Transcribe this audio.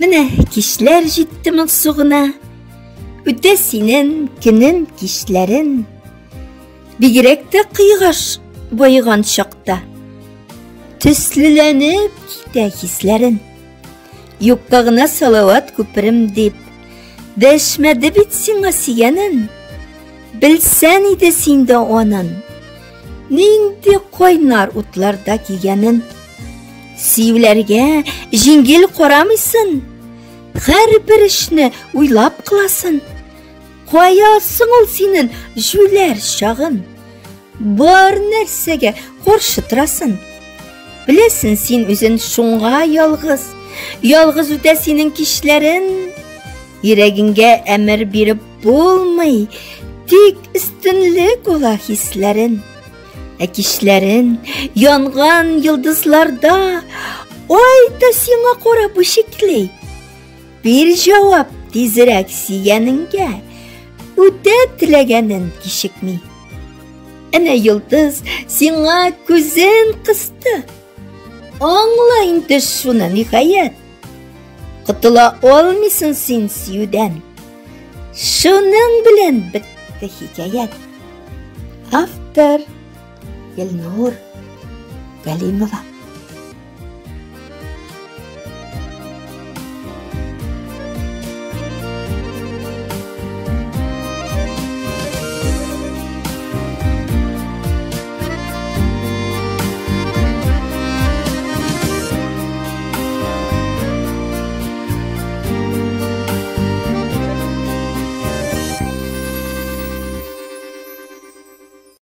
Менә кичләр җитте моңсу гына. Үтә синен көнен, кичләрен. Бигрәк тә кыйгаш баеган чакта. Төслеләнеп китә хисләрен. Юкка гына салават күперем дип, дәшмәде бит сиңа сөйгәнен. Белсән иде син дә анын, нинди кайнар утларда кигәнен. Сөюләргә җиңел карамыйсын, һәрбер эшне уйлап кыласын. Кая соң ул синен җүләр чагын? Бар нәрсәгә каршы торасын. Беләсен син үзен шуңа ялгыз, ялгыз үтә синең кичләрен. Йөрәгеңгә әмер биреп булмый, тик өстенлек ала хисләрен. Ә кичләрен янган йолдызларда ай да сиңа карап үчекли. Бир җавап тизрәк сөйгәнеңгә, үтә теләгәнен кичекми. Әнә йолдыз сиңа күзен кысты. Аңла инде шуны, ниһаять. Котыла алмыйсың син сөюдән. Шуның белән бетте хикәят. Автор Гөлнур Галимова.